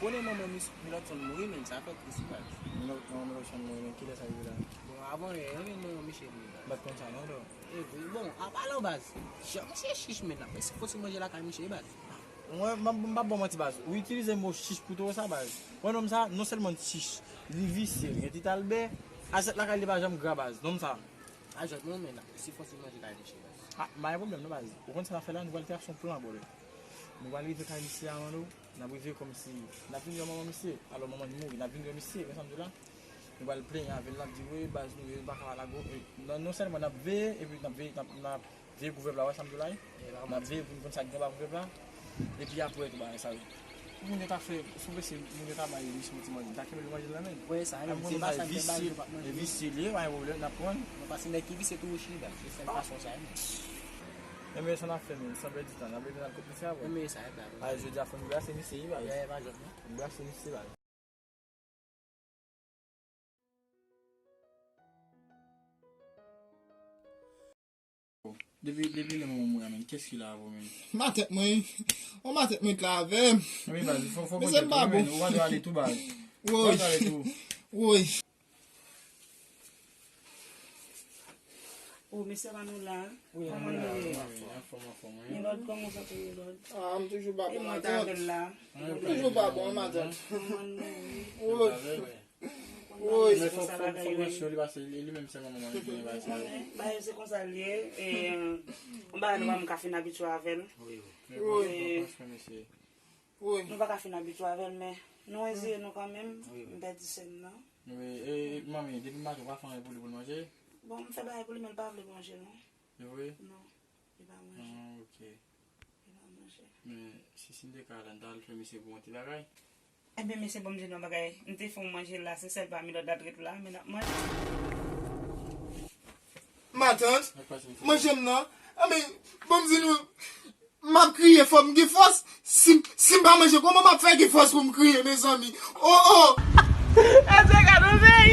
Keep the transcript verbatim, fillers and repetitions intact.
Konnen manman Mis-, Milotson mouri, men sa fè tris wi baz. Milot-, manman Milotson mouri, men kilè sa rive la? Bon, avan yè, men manman Michel mouri baz. M pa t konn sa non, dò. E vre, bon, apa lò baz. Jan misye chich men, ap resi fò ti manje lakay misye baz. Mwen, m, m pa ba w manti baz. Ou itilize mo chich pou toro sa baz. Wè nonm sa, non sèlman l chich, li visye, li gen ti talbè, asyèt lakay li pa janm gra baz. Nonm sa. A jòt non, men ap resi fò ti manje lakay misye baz. Ah, m pa gen pwoblèm non baz. Ou konn sa n ap fè la, nou pral trase yon plan, brother. Nou pral rive kay misye a, mano. N ap rive kòmsi, n ap vin wè manman misye. Alò, manman li mouri, n ap vin wè misye, men sa m di w la. Nou pral plenyen avè l, n ap di, wi, baz nou yo, nou pa ka lage w. E, non, non sèlman n ap veye, epi n ap veye, n ap, n ap veye gouvèb la, wè sa m di w la, wi. N ap veye pou n konn sa k gen anba gouvèb la. Epi apre, tout bagay sa yo. Pou moun yo ta fè, sou vre se moun yo ta bay misye yon ti manje, ta kenbe l manje l nan men l. Wi, sa, ay, moun sa, e visye, e visye li ye, pa gen pwoblèm, n ap pran l. Non, paske nèg ki visye toujou chita, se sèl fason sa, wi. Enben, sa n ap fè, men, san pèdi tan, n ap leve n al kot misye apre. Enben, sa, e baz. A, jodi a, fò n brase misye, wi, baz. Wi, pa jòt, non. N brase misye, baz. Depi, depi lè manman mouri a, men, kèsk la avè w, men? Matèt mwen. On matèt mwen k la avè m. Wi, baz, fò, fò Mesye, m pa bon. Ou pa dwe ale tou, baz. Ou pa dwe ale tou. Woy. O, mesye Manola, kòman nou ye? Anfòm, anfòm, wi. Milòd, kòman w santi w, Milòd? Ah, m toujou pa bon, matant. E mwen t avè l la. Toujou pa bon, matant. Manman nou mouri. Woy. Woy. Men fòk, fòk, fòk mwen sou li, paske li, li menm sèlman manman li genyen, bagay sa yo. Bagay se konsa l ye, e, yon bagay nou pa menm ka fin abitye avè l. Wi, wi. Wi. Wi. Nou pa ka fin abitye avè l, men nou ezeye nou kanmenm. Wi, wi. M pèdi sè m nan. Wi, e, e, manmi, depi maten ou pa fè anyen pou li, pou l manje? Bon, m fè bagay pou li, men l pa vle manje, non. Se vre? Non, li pa manje. Ah, ok. Li pa manje. Men, si, si m te ka la, m ta al fè misye pou yon ti bagay. Ebyen, mesye, bon, m di nou yon bagay. M te fè yon manje la, se sèl pa Milòd la t ret la, men n ap manje. Matant, manje m nan. Anben, bon, m di nou, m ap kriye, fò m gen fòs. Si, si m pa manje, kòman m ap fè gen fòs pou m kriye, mezanmi? Oh, oh! Èske gade yon peyi?